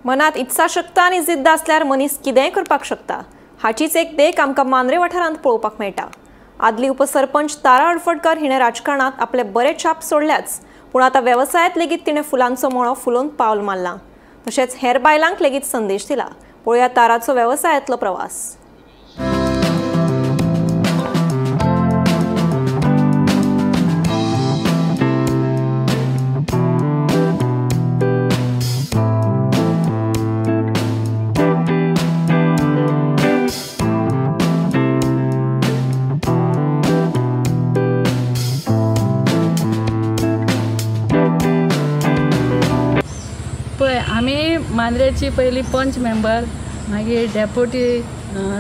मनात इत्साशक्त आनी जिद्द आसल्यार मनीस कितेंय करपाक शकता हाचीच एक देख आमकां मांद्रे वाठारांत पळोवपाक मेळटा। आदली उपसरपंच तारा हडफडकर हिणें राजकारणात आपले बरे छाप सोडल्याच, पूण आतां वेवसायांत लेगीत तिणें फुलांचो मळो फुलोवन पावल मारलां। तशेंच हेर बायलांक लेगीत संदेश दिला। पळोवया ताराचो वेवसायांतलो प्रवास। पळय, आमी मांद्रेची पयली पंच मेंबर, मागीर डेप्युटी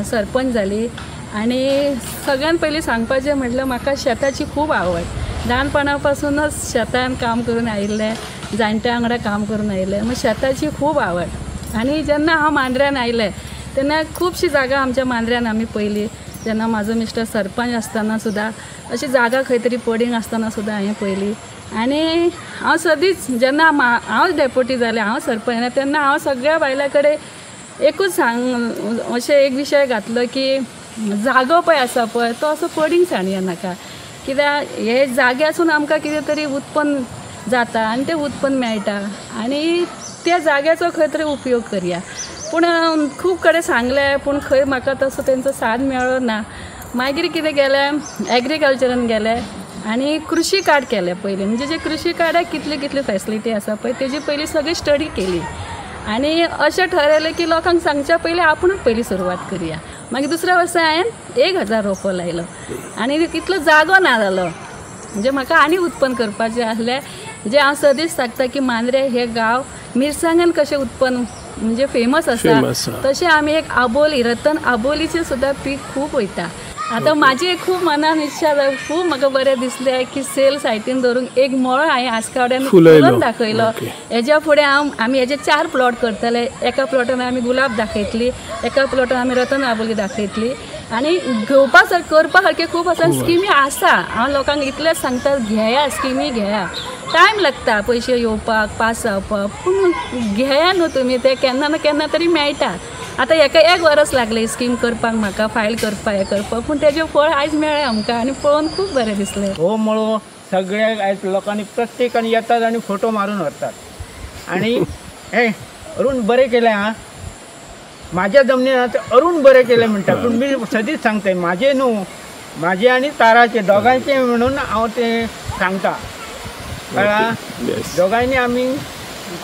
सरपंच जाली। आनी सगळ्यान पयलीं सांगपाचें म्हटल्यार म्हाका शेताची खूब आवड। ल्हानपणा पासूनच शेतान काम करून आयिल्लें, जाणट्या वांगडा काम करून आयिल्लें, मागीर शेताची खूब आवड। आनी जेन्ना हांव मांद्र्यान आयलें तेन्ना खुबशी जागा आमच्या मांद्र्यान आमी पयली, जेन्ना म्हाजो मिस्टर सरपंच आसतना सुद्दां अशी जागा खंय तरी पडींग आसतना सुद्दां हांवें पयली। आनी हांव सदींच जेन्ना हांव डेप्युटी जालें, हांव सरपंच जालें, तेन्ना हांव सगळ्या बायलां कडेन एकूच सांग अशें एक विशय घातलो की जागो पळय आसा पळय तो असो पडींग सांडया नाका, कित्याक हे जाग्यासून आमकां कितें तरी उत्पन्न जाता आनी तें उत्पन्न मेळटा आनी त्या जाग्याचो खंय तरी उपयोग करया। पूण खूब कडेन सांगलें, पूण खंय म्हाका तसो तेंचो साथ मेळ्ळो ना। मागीर कितें केलें, एग्रीकल्चरान गेलें आनी कृशी कार्ड केलें पयलीं। म्हणजे जे कृशी कार्डाक कितली कितली फेसिलिटी आसा पळय तेजी पयलीं सगळी स्टडी केली आनी अशें ठरयलें की लोकांक सांगच्या पयलीं आपुणूच पयलीं सुरवात करया। मागीर दुसऱ्या वर्सा हांवें 1000 रोपो लायलो आनी तितलो जागो ना जालो, म्हणजे म्हाका आनी उत्पन्न करपाचें आसलें। जें हांव सदींच सांगता की मांद्रे हे गांव मिरसांगान कशें उत्पन्न म्हणजे फेमस आसा, तशें आमी एक आबोली, रतन आबोलीचें सुद्दां पीक खूब वयता। आतां म्हाजी एक खूब मनान इच्छा, खूब म्हाका बरें दिसलें की सेल सायटीन धरूंक एक मळो हांवें आस्कावड्यान फुलोवन दाखयलो। हेज्या फुडें हांव आमी हेजे 4 प्लॉट करतले। एका प्लॉटान आमी गुलाब दाखयतली, एका प्लॉटान आमी रतन आबोली दाखयतली आनी घेवपा सारकें करपा सारकें खूब आसा, स्किमी आसा। हांव लोकांक इतलेंच सांगता, घेया स्किमी घेया, टायम लागता पयशे येवपाक, पास जावपाक, पूण घेया न्हू तुमी, ते केन्ना ना केन्ना तरी मेळटा। आतां हेका 1 वरस लागलें स्कीम करपाक, म्हाका फायल करपाक, हें करपाक, पूण तेजें फळ आयज मेळ्ळें आमकां आनी पळोवन खूब बरें दिसलें। हो मळो सगळ्याक आयज लोकांनी प्रत्येकान येतात आनी फोटो मारून व्हरतात आनी हे अरुण बरें केलें आं, म्हाज्या जमनीन आतां अरुण बरें केलें म्हणटा, पूण मी सदींच सांगता म्हाजें न्हू, म्हाजें आनी ताराचें दोगांयचें म्हणून हांव तें सांगता। कळ्ळां, दोगांयनी आमी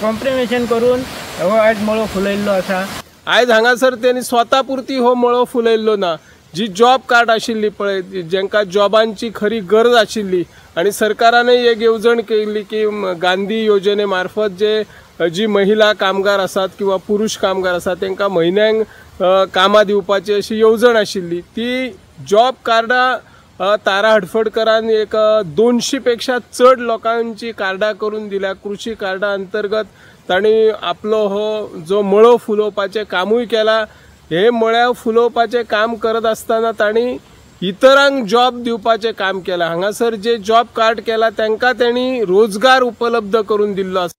कॉम्प्रिमेशन करून हो आयज मळो फुलयल्लो आसा। आयज हांगासर तेणी स्वता पुरती हो मळो फुलयल्लो ना, जी जॉब कार्ड आशिल्ली पळय, जेंका जॉबांची खरी गरज आशिल्ली आनी सरकारानय एक येवजण केल्ली की गांधी योजने मार्फत जे जी महिला कामगार आसात किंवा पुरुष कामगार आसात तांकां म्हयन्यांक कामां दिवपाची अशी येवजण आशिल्ली। ती जॉब कार्डां तारा हडफडकरान एक 200 पेक्षा चड लोकांची कार्डां करून दिल्या। कृशी कार्डां अंतर्गत तांणी आपलो हो जो मळो फुलोवपाचें कामूय केलां। हे मळ्या फुलोवपाचें काम करत आसतना तांणी इतरांक जॉब दिवपाचें काम केलां। हांगासर जे जॉब कार्ड केलां तांकां तांणी रोजगार उपलब्ध करून दिल्लो आसा।